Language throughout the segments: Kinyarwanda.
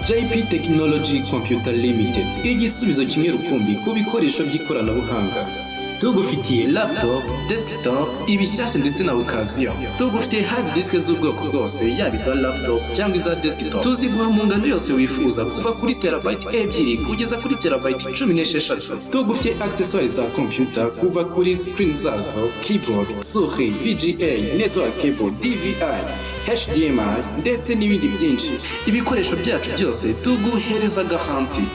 JP Technology Computer Limited, igisubizo kimwe rukumbi ku bikoresho by'ikoranabuhanga. Tugufitiye laptop, desktop, ibishyashya ndetse na occasion. Tugufitiye hard disk z'ubwoko bwose, yaba iza laptop cyangwa iza desktop. Tuziguha mu ngano yose wifuza, kuva kuri terabyte 2 kugeza kuri terabyte 16. Tugufitiye accessoires za computer, kuva kuri screen zazo, keyboard, souris, VGA, network cable, DVI, HDMI ndetse n'ibindi byinshi. Ibikoresho byacu byose tuguhereza garantie.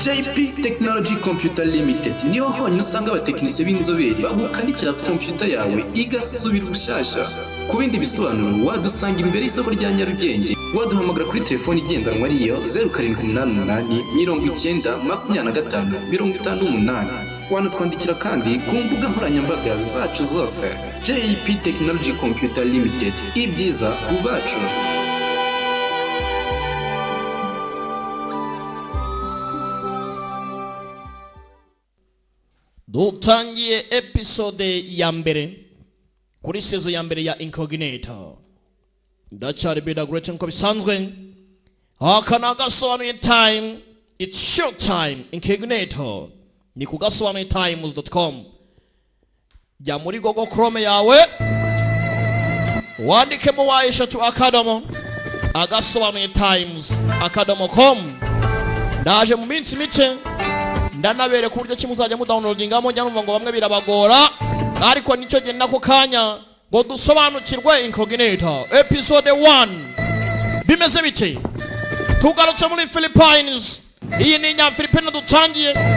JP Technology Computer Limited niho honyine usanga abatekinisiye b'inzobere bagukanikira computer yawe igasubira ubushyashya. Ku bindi bisobanuro wadusanga imbere y'isoko rya Nyarugenge, waduhamagara kuri telefoni igendanwa ariyo 0788 90 25 58. Wanatwandikira kandi ku mbuga nkoranyambaga zacu zose. JP Technology Computer Limited, ibyiza ku bacu. Dutangiye episode ya mbere kuri season ya mbere ya Incognito. Ndacyari Bida Great nkuko bisanzwe. Aka ni Agasobanuye Time, it's show time. Incognito ni ku gasobanuyetimes.com. Jya muri Google Chrome yawe, wandikemo w3.agasobanuyetimes.com. Ndaje mu minsi mike, ndanabereka uburyo ki muzajya mudownloadingamo. Njya numva ngo bamwe birabagora, ariko nicyo gihe nako kanya ngo dusobanukirwe Incognito episode 1 bimeze bite. Tugarutse muri Philippines, iyi ni Nyafilipine dutangiye.